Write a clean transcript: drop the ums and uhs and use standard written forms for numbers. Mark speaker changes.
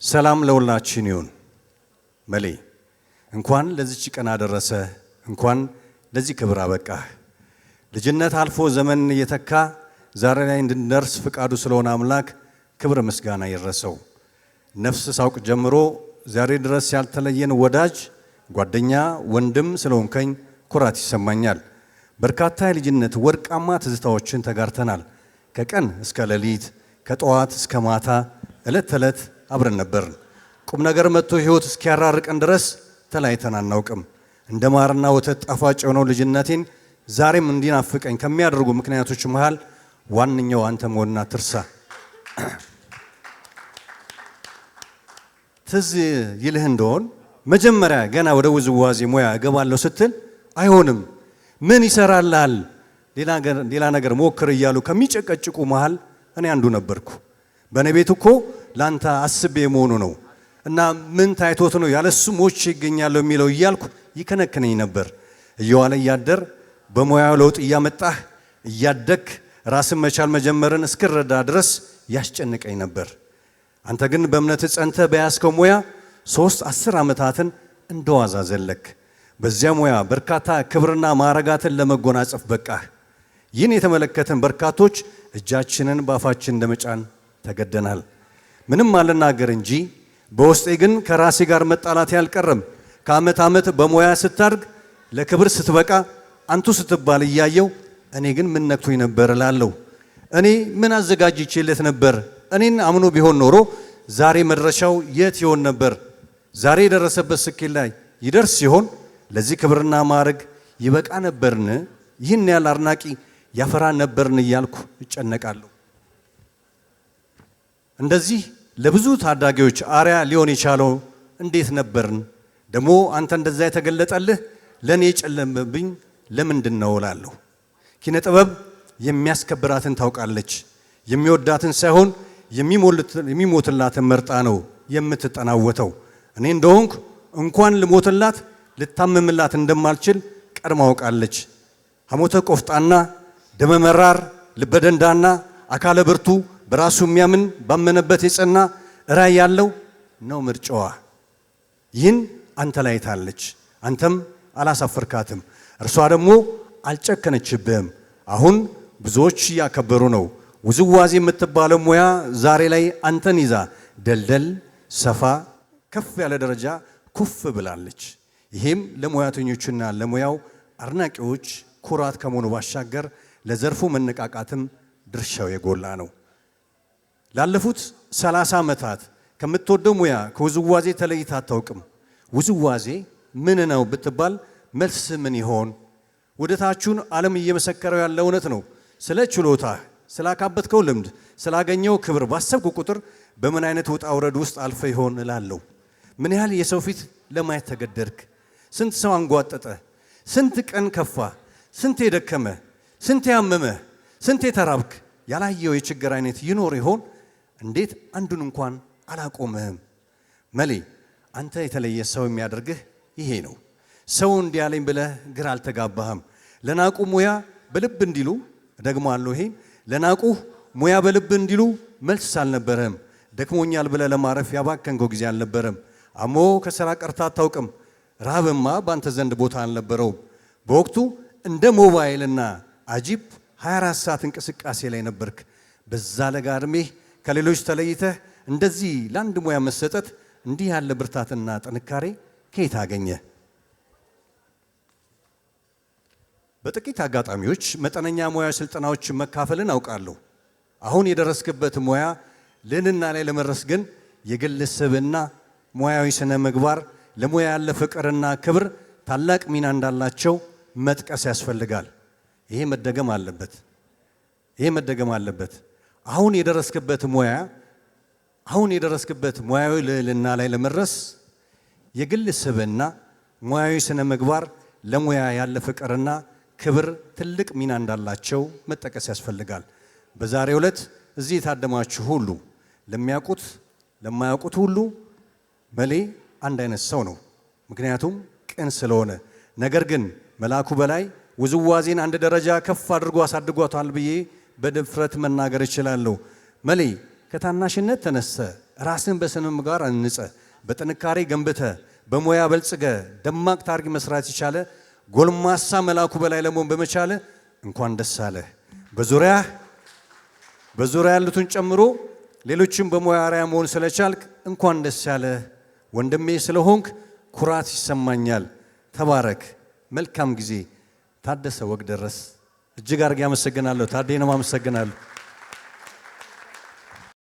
Speaker 1: ሰላም ለሁላችን ይሁን። መሌ፣ እንኳን ለዚች ቀን አደረሰ፣ እንኳን ለዚህ ክብር አበቃህ። ልጅነት አልፎ ዘመን እየተካ ዛሬ ላይ እንድንደርስ ፍቃዱ ስለሆነ አምላክ ክብር ምስጋና ይድረሰው። ነፍስ ሳውቅ ጀምሮ ዛሬ ድረስ ያልተለየን ወዳጅ፣ ጓደኛ፣ ወንድም ስለሆንከኝ ኩራት ይሰማኛል። በርካታ የልጅነት ወርቃማ ትዝታዎችን ተጋርተናል። ከቀን እስከ ሌሊት፣ ከጠዋት እስከ ማታ ዕለት ተዕለት አብረን ነበርን። ቁም ነገር መጥቶ ሕይወት እስኪያራርቀን ድረስ ተለያይተን አናውቅም። እንደ ማርና ወተት ጣፋጭ የሆነው ልጅነቴን ዛሬም እንዲናፍቀኝ ከሚያደርጉ ምክንያቶች መሃል ዋነኛው አንተ መሆንህን አትርሳ። ትዝ ይልህ እንደሆን መጀመሪያ ገና ወደ ውዝዋዜ ሙያ እገባለሁ ስትል አይሆንም፣ ምን ይሰራልሃል፣ ሌላ ነገር ሞክር እያሉ ከሚጨቀጭቁ መሃል እኔ አንዱ ነበርኩ። በእኔ ቤት እኮ ላንተ አስቤ መሆኑ ነው እና ምን ታይቶት ነው ያለሱ ሞቼ ይገኛለሁ የሚለው እያልኩ ይከነክነኝ ነበር። እየዋለ እያደር በሙያው ለውጥ እያመጣህ እያደግክ ራስን መቻል መጀመርን እስክረዳ ድረስ ያስጨንቀኝ ነበር። አንተ ግን በእምነት ጸንተህ በያዝከው ሙያ 3 10 ዓመታትን እንደዋዛ ዘለክ። በዚያ ሙያ በርካታ ክብርና ማዕረጋትን ለመጎናጸፍ በቃህ። ይህን የተመለከትን በርካቶች እጃችንን በአፋችን እንደመጫን ተገደናል። ምንም አልናገር እንጂ በውስጤ ግን ከራሴ ጋር መጣላት አልቀረም። ከዓመት ዓመት በሙያ ስታድግ፣ ለክብር ስትበቃ፣ አንቱ ስትባል እያየው እኔ ግን ምን ነክቶኝ ነበር እላለሁ። እኔ ምን አዘጋጅቼለት ነበር? እኔን አምኖ ቢሆን ኖሮ ዛሬ መድረሻው የት ይሆን ነበር? ዛሬ የደረሰበት ስኬት ላይ ይደርስ ሲሆን ለዚህ ክብርና ማዕረግ ይበቃ ነበርን? ይህን ያህል አድናቂ ያፈራ ነበርን? እያልኩ እጨነቃለሁ። እንደዚህ ለብዙ ታዳጊዎች አርያ ሊሆን የቻለው እንዴት ነበርን? ደግሞ አንተ እንደዛ የተገለጠልህ ለእኔ የጨለመብኝ ለምንድን ነው እላለሁ። ኪነ ጥበብ የሚያስከብራትን ታውቃለች። የሚወዳትን ሳይሆን የሚሞትላትን መርጣ ነው የምትጠናወተው። እኔ እንደሆንኩ እንኳን ልሞትላት ልታመምላት እንደማልችል ቀድማ አውቃለች። ሐሞተ ቆፍጣና፣ ደመመራር፣ ልበደንዳና፣ አካለ ብርቱ፣ በራሱ የሚያምን፣ ባመነበት የጸና፣ ራዕይ ያለው ነው ምርጫዋ። ይህን አንተ ላይ ታለች። አንተም አላሳፈርካትም። እርሷ ደግሞ አልጨከነችብህም። አሁን ብዙዎች እያከበሩ ነው። ውዝዋዜ የምትባለው ሙያ ዛሬ ላይ አንተን ይዛ ደልደል ሰፋ ከፍ ያለ ደረጃ ኩፍ ብላለች። ይሄም ለሙያተኞቹና ለሙያው አድናቂዎች ኩራት ከመሆኑ ባሻገር ለዘርፉ መነቃቃትም ድርሻው የጎላ ነው። ላለፉት 30 ዓመታት ከምትወደው ሙያ ከውዝዋዜ ተለይታ አታውቅም። ውዝዋዜ ምን ነው ብትባል መልስ ምን ይሆን? ውደታችሁን ዓለም እየመሰከረው ያለ እውነት ነው። ስለ ችሎታህ፣ ስላካበትከው ልምድ፣ ስላገኘው ክብር ባሰብኩ ቁጥር በምን አይነት ውጣ ውረድ ውስጥ አልፈ ይሆን እላለሁ። ምን ያህል የሰው ፊት ለማየት ተገደድክ? ስንት ሰው አንጓጠጠ? ስንት ቀን ከፋ? ስንት የደከመ፣ ስንት ያመመ፣ ስንት የተራብክ? ያላየው የችግር አይነት ይኖር ይሆን? እንዴት አንዱን እንኳን አላቆምህም? መሌ፣ አንተ የተለየ ሰው የሚያደርግህ ይሄ ነው። ሰው እንዲህ ያለኝ ብለህ ግራ አልተጋባህም። ለናቁ ሙያ በልብ እንዲሉ ደግሞ አለው ይሄ ለናቁ ሙያ በልብ እንዲሉ መልስ አልነበረህም። ደክሞኛል ብለህ ለማረፍ ያባከንከው ጊዜ አልነበረም። አሞ ከስራ ቀርታ አታውቅም። ረሃብማ በአንተ ዘንድ ቦታ አልነበረውም። በወቅቱ እንደ ሞባይልና አጂፕ 24 ሰዓት እንቅስቃሴ ላይ ነበርክ። በዛ ለጋ ዕድሜህ ከሌሎች ተለይተህ እንደዚህ ለአንድ ሙያ መሰጠት፣ እንዲህ ያለ ብርታትና ጥንካሬ ከየት አገኘ? በጥቂት አጋጣሚዎች መጠነኛ ሙያ ስልጠናዎችን መካፈልን አውቃለሁ። አሁን የደረስክበት ሙያ ልዕልና ላይ ለመድረስ ግን የግል ስብዕና፣ ሙያዊ ስነ ምግባር፣ ለሙያ ያለ ፍቅርና ክብር ታላቅ ሚና እንዳላቸው መጥቀስ ያስፈልጋል። ይሄ መደገም አለበት። ይሄ መደገም አለበት። አሁን የደረስክበት ሙያዊ ልዕልና ላይ ለመድረስ የግል ስብዕና፣ ሙያዊ ስነ ምግባር፣ ለሙያ ያለ ፍቅርና ክብር ትልቅ ሚና እንዳላቸው መጠቀስ ያስፈልጋል። በዛሬው ዕለት እዚህ የታደማችሁ ሁሉ ለሚያውቁት ለማያውቁት ሁሉ መሌ አንድ አይነት ሰው ነው። ምክንያቱም ቅን ስለሆነ። ነገር ግን መላኩ በላይ ውዝዋዜን አንድ ደረጃ ከፍ አድርጎ አሳድጓታል ብዬ በድፍረት መናገር እችላለሁ። መሌ፣ ከታናሽነት ተነስተ ራስን በስነ ምግባር አንጸ በጥንካሬ ገንብተ በሙያ በልጽገ ደማቅ ታሪክ መስራት የቻለ ጎልማሳ መላኩ በላይ ለመሆን በመቻለ እንኳን ደስ አለህ። በዙሪያ ያሉትን ጨምሮ ሌሎችም በሙያ አርአያ መሆን ስለቻልክ እንኳን ደስ ያለህ። ወንድሜ ስለሆንክ ኩራት ይሰማኛል። ተባረክ። መልካም ጊዜ። ታደሰ ወግደረስ። እጅግ አድርጌ አመሰግናለሁ። ታዴንም አመሰግናለሁ።